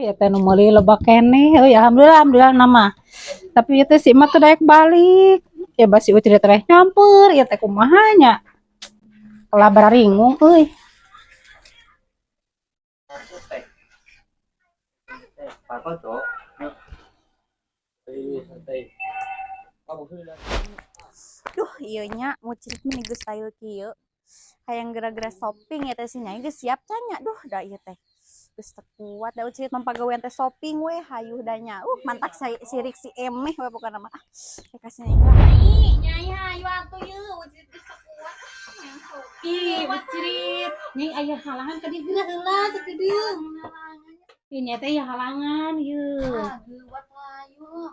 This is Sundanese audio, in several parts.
Ya teh nu meuli loba keneh euy, alhamdulillah, alhamdulillah nama. Tapi ieu teh si emak teh daek balik. Ya basi ucrit teh nyamper, ieu teh kumaha nya. Kalah bararingung euy. Teh. Pak Koco. Santai. Duh, ieu nya mucrit meni geus style kieu. Hayang geura-geura shopping ya teh si Nyai geus siap can nya. Duh, da ieu teh. Geus teu kuat da ucrit mah pagawean teh shopping we hayuh da nya. Mantak sirik si emeh we pokona mah. Ah, teh kasih Nyai lah. Nyai, Nyai hayu atuh ieu ucrit geus teu kuat. Hayang shopping. Ih, ucrit. Nyai aya halangan ka dieu geura heula sakedeung. Ih, nya teh aya halangan ieu. Ah, geuwat hayu.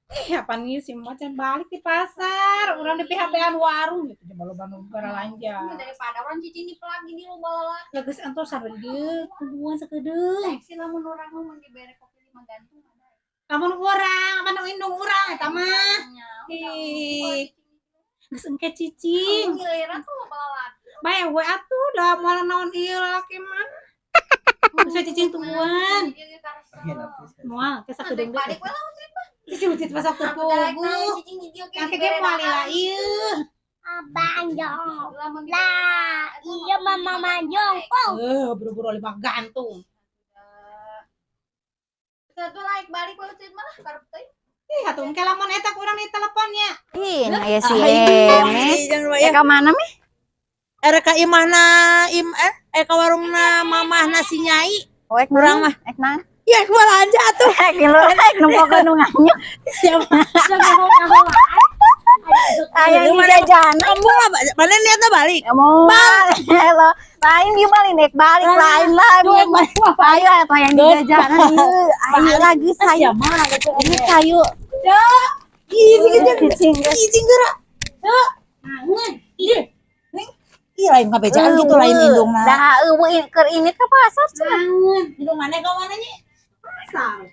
Ih, apaan ieu si emak can balik di pasar. Urang di PHP-an warung gitu coba loba nu baralanja. Daripada urang cicing di lagi di loba lalaki. Leges antosan we di dieu, tungguan sakedeung. Sih lamun urang mah mun dibere kopi 5 gantung ada. Lamun urang, apa nu indung urang eta mah. Nya. Ih, geus engke cicing. Giliran tuh loba lalaki. Bae we atuh da moal naon ieu lalaki mah. Bisa cicing tungguan. Moal ke sakedeung deui. Balik we lah. Si ucit masak teu puguh. Engke ge moal lila ieu. Abang jong. Lah, iya mama manjong. Eh, buru-buru 5 gantung. Satu like balik we ucit mah karep teh. Ih, atuh engke lamun eta kurang di teleponnya. Ih, nah ya si Eme. Jangan Eh, ka mana meh? Erek ka imahna im eh eh ka warungna mamahna si Nyai. Oh, ek Urang mah. Ek naon? Ya ek balanja atuh. Ek ngilu ek nempokeun nu nganyuk. Siapa? Aya di jajanan. Kamu lah, mana niatnya balik? Mau halo. Lain di balik nek balik lain lah. Ayo atuh yang di jajanan ieu. Ayo lagi sayu. Ini sayu. Ih, Cicing. cicing geura. Ih, ih lain kabejaan gitu lain indungna. Dah eueuh keur ini ke pasar cenah. Indung mana ka mana nya? Pasar.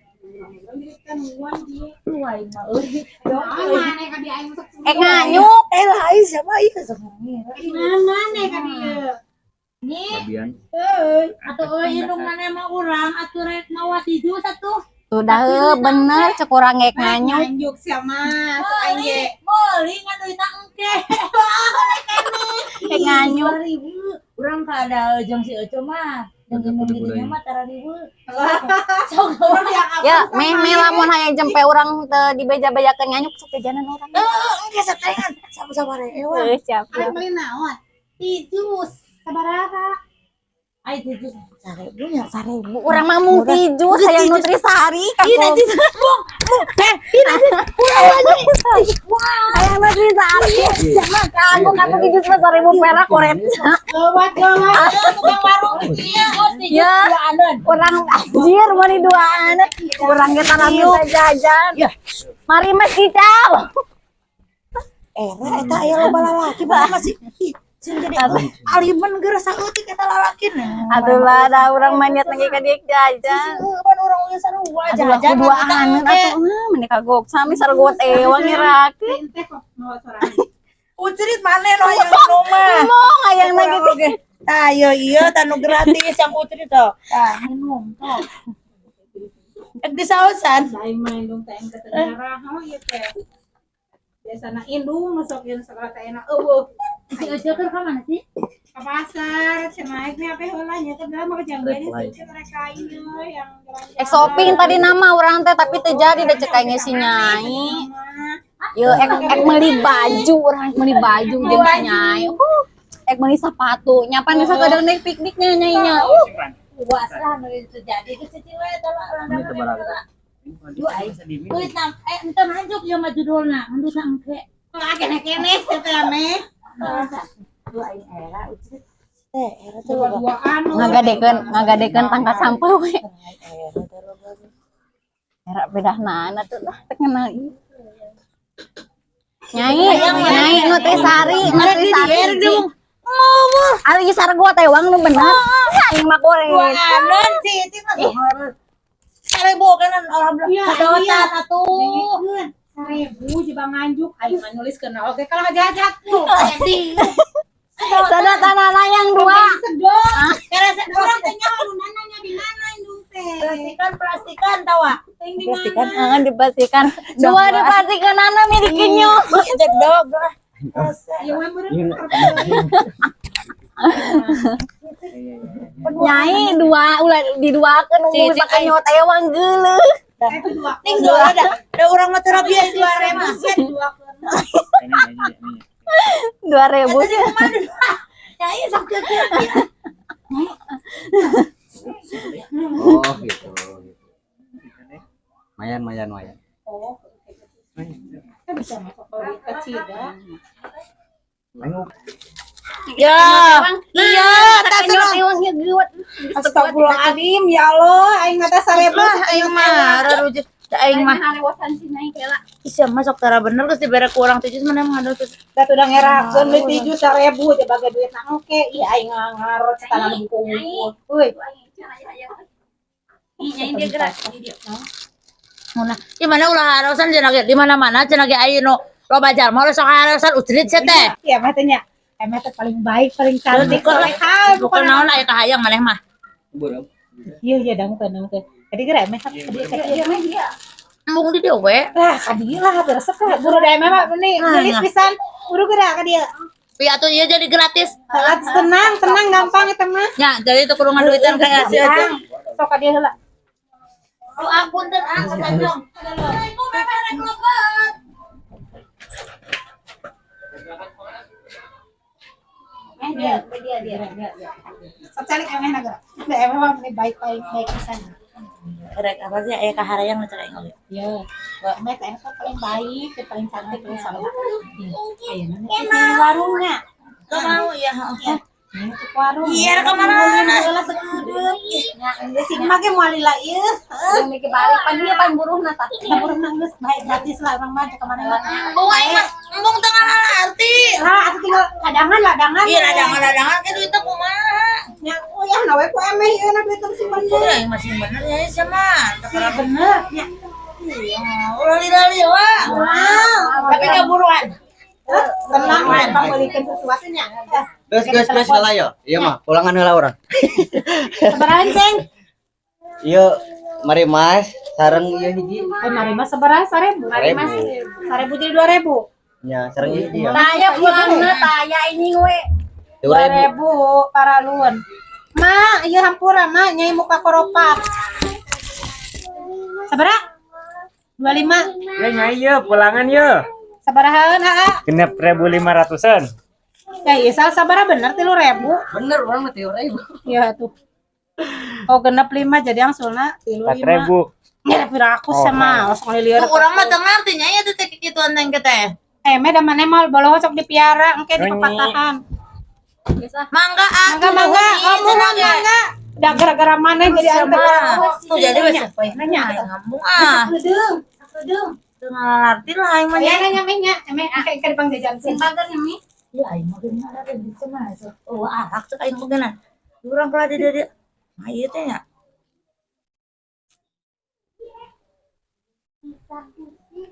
Kan uang dia. Mana ka dia aing masuk. Ek nganyuk. Eh lain siapa ieu sok ngira. Mana ka dia? Babian. Euy, atuh euy indung mana mah urang atuh rek mawa tidur satu. Tuh dah heuh, bener cek urang ek nganyuk. Nganyuk sia mah, sok aing ge. Meuli ngan duitna engke. Ek nganyuk. 2000. Urang ka ada jeung si Ece mah. Jeung indung di dinya mah tara ribu. Sok Urang yang apa? Ya, meh meh lamun hayang jempe urang teu dibeja-bejakeun nganyuk sok jajanan urang. Heeh, engke satengan sabar-sabar ewa. Heuh, siap. Aing meuli naon? Tijus. Sabaraha? Ai tidur 1000 nya. 1000 urang mah mung tijus hayang Nutrisari ka Ih, nanti bung, bung, eh, ih nanti urang lagi. Hayang Nutrisari. Kanggo kanggo tijus mah 1000 perak koret. Gawat gawat tukang warung ieu. Ya, urang anjir meuni duaan. Urang ge tara minta jajan. Ya. Mari Mas Kicau. Era eta aya loba lalaki mah masih ih, sing jadi aliman geura saeutik eta lalaki nah. Atuh lah da urang mah niat lagi ka dieu jajan. Seueuh pan urang oge sarua Atuh lah jajan kuduaan atuh meni kagok sami sargot ewang ngirakeun. Teh kok mawa sorangan. Ucerit maneh nu hayang minum mah. Ngomong hayang na gitu. Oke. Tah ieu ieu tanu gratis yang ucerit tuh. Tah minum tuh. Ek disausan. Aing mah indung teh aing ketenara, oh ieu teh. Biasana indung masuk ieu segala teh enak eueuh. Si Ece keur ka mana sih? Ke pasar, cenah aing apa heula nya teh mah kejanggeun si mereka ieu yang jalan-jalan. Ek shopping tadi nama urang teh tapi teu jadi da cek aing si Nyai. Yo ek ek meuli baju, urang ek meuli baju jeung si Nyai. Ek meuli sepatu. Nyapan bisa kadang naik pikniknya Nyai nya. Puasa nu itu jadi ke si we eta lah Ini tebal. Duit nam eh ente lanjut ya mah judulna, duitna engke. Ah, kene-kene sih teh ame. Duh aing era ucerit. Teh era teh loba. Dua-duaan. Ngagadekeun ngagadekeun tangka sampeu we. Era teh loba. Era bedahna tuh lah teu kenal ieu. Nyai, Nyai Nutrisari, Nutrisari. Ali sargo teh wang nu bener. Aing mah korek. Duaanan sih itu mah. 1000 kan alhamdulillah. Sadotan atuh. Dengekeun. 1000 jiba nganjuk aing mah nuliskeun oge kalau jahat tuh. Sadotan yang dua. Sedot. Karena urang teh nyaho nu nanya di mana indung teh. Plastikan, plastikan tawa. Dipastikan, ah, dipastikan. Dua dipastikan anak milik kenyot. Itu dog lah. Nyai dua ulah diduakeun umur Cicing, sakenyot ewang geuleuh. Ning dua ada. Ada orang mah teu biasa 2000 sih. 2000 sih. Nyai sok kieu. Oh, gitu. Mayan, mayan, mayan. Bisa masuk ke Cida. Ya. Iya, tak Sakenyot ewang ieu geuwat. Astagfirullahaladzim, ya Allah, aing mata 1000. Lah aing mah rarujut. Da aing mah Halewasan si nyai kela. Ih, masuk tara bener geus dibere ku urang teh mana mah ngandel Da udah ngerakeun duit tujuh 1000 aja bagai duit nang oke. Ih aing ngarot tanah buku. Euy, Ih, nyai dia gerak. Nah, di mana ulah harasan cenah ge di mana-mana cenah ge aya nu loba jalma ulah sok harasan ucrit sia teh. Iya mah teh nya. Emeh teh paling baik, paling cantik, soleha. Bukan naon aya kahayang maneh mah. Iya iya dangukeun dangukeun. Jadi geura emeh ka dieu ka dieu. Embung di dieu we. Lah ka dieu lah beresep lah. Buru da emeh mah nih geulis pisan. Buru geura ka dieu. Pi atuh ieu jadi gratis. Salat tenang, tenang gampang eta mah. Nya, jadi itu kudu ngaduitan ka si aja. Sok ka dieu heula. Oh, ampun teh ah katanjong. Dia, dia, dia, dia. Sok calik emeh na geura. Da emeh mah nih baik baik baik pisan. Rek apa sih aya kaharayang cek aing oge. Iya. Emeh teh emeh paling baik, paling cantik, paling soleh. Ayeuna mah warungnya. Gak mau ya, heeh. Ini ke warung. Iya, ka mana? Heula sekedeung. Geus si emak ge moal lila ieu. Yang mikir balik pan dia pan buruhna tah. Buruh mah geus baik gratis lah urang mah ka mana-mana. Embung aing mah, embung teu ngalarti. Lah atuh tinggal ladangan ladangan. Iya, ladangan-ladangan ke duitnya kumaha? Nya oh ya nawe ku emeh ieu na duit sing bener. Iya, aing masih bener ya sama. Sing bener nya. Iya, ulah lila-lila. Wow. Tapi nggak buruan. Tenang lah, pembelikan sesuatu nya. Geus, geus, geus heula yo. Iya mah, pulangan heula urang. Sabaraha ceng? Ieu mari Mas, sareng ieu hiji. Eh mari mah sabaraha 1000? Mari mas. 1000 jadi 2000. Nya, sareng ieu hiji ya. Taya pulangna taya ini we. 2000. 2000 paralun. Ma, ieu hampura ma, nyai muka koropak. Sabaraha? 25. Ya nyai ye, pulangan ye. Sabarahaan aa? 6.500-an. Ya iya salah sabaraha bener 3000. Bener urang mah 3000. Iya tuh. Oh genep 5 jadi angsulna 35. 4.000. Ya pira aku Oh, sama langsung lieur. Tuh urang mah teu ngarti nya ieu teh kikituan teh ke teh. Eh meh da maneh mah boloho sok dipiara engke di Nyi. pepatahan. Mangga ah. Mangga mangga, oh mohon mangga. Da gara-gara maneh jadi anu teh Tuh jadi wes. Nanya. Aing ngambung ah. Sakedeung, sakedeung. Teu ngalarti lah aing mah Aya nya. nanya meh nya, emeh engke engke dipangjajankeun. Bager nya mi. Ya aing mah geuna ada di sana. Oh, arak cek aing mah geuna. Urang kalah di dieu. Mah ieu teh nya.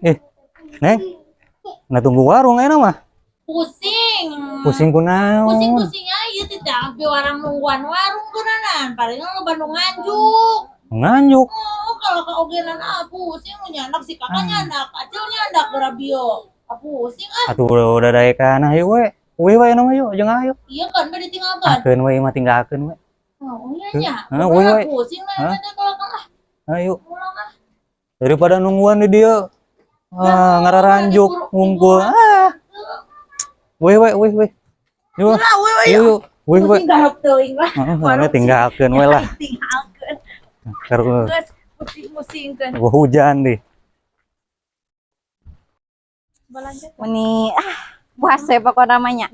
Eh, Neng, nggak tunggu warung enak mah. Pusing. Pusing kunaon. Pusing-pusing aja teh sampai warang nungguan warung geunanan. Palingan lo Bandung nganjuk. Nganjuk. Oh, kalau keogenan ah pusing nu nyandak si kakak nyandak, acil nyandak gerabio. Ah pusing ah. Atuh udah daekan ayo we. We we nama yuk, jeung ayo. Iya kan bade ditinggalkan. Akeun we mah tinggalkeun we. Oh iya nya. Hah, we, we. Pusing lah Hah? eta kalau kan ah Ayo pulang ah. daripada nungguan di dia. Ah, ngararanjuk ngungkul. Ah. We we we we. Yuk. Lah we we. Yuk. We we. Pusing garap teuing lah. Heeh, mana tinggalkeun we lah. Tinggalkeun. Karena Geus pusing-pusingkeun. hujan deh. Meni ah puas we pokona mah nya.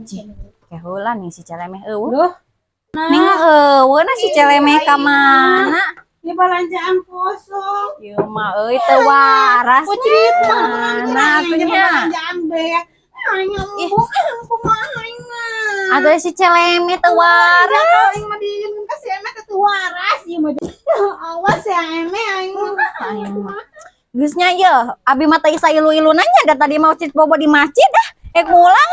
Cih, keheula nih si Celemeh eueuh. Duh. Ning eueuh na si Celemeh ka mana? Ini belanjaan kosong. Ieu mah euy teu waras. Putri Mana atuh nya? belanjaan beak. Aing embung, ah kumaha aing mah. Atuh si Celemeh teu waras. Aing mah dieun ka si Emeh teh teu waras ieu mah. Awas ya Emeh aing mah. Aing mah. Geus nya ye, abi mah teh isa ilu-ilu nanya da tadi mau cit bobo di masjid ah. Ek mulang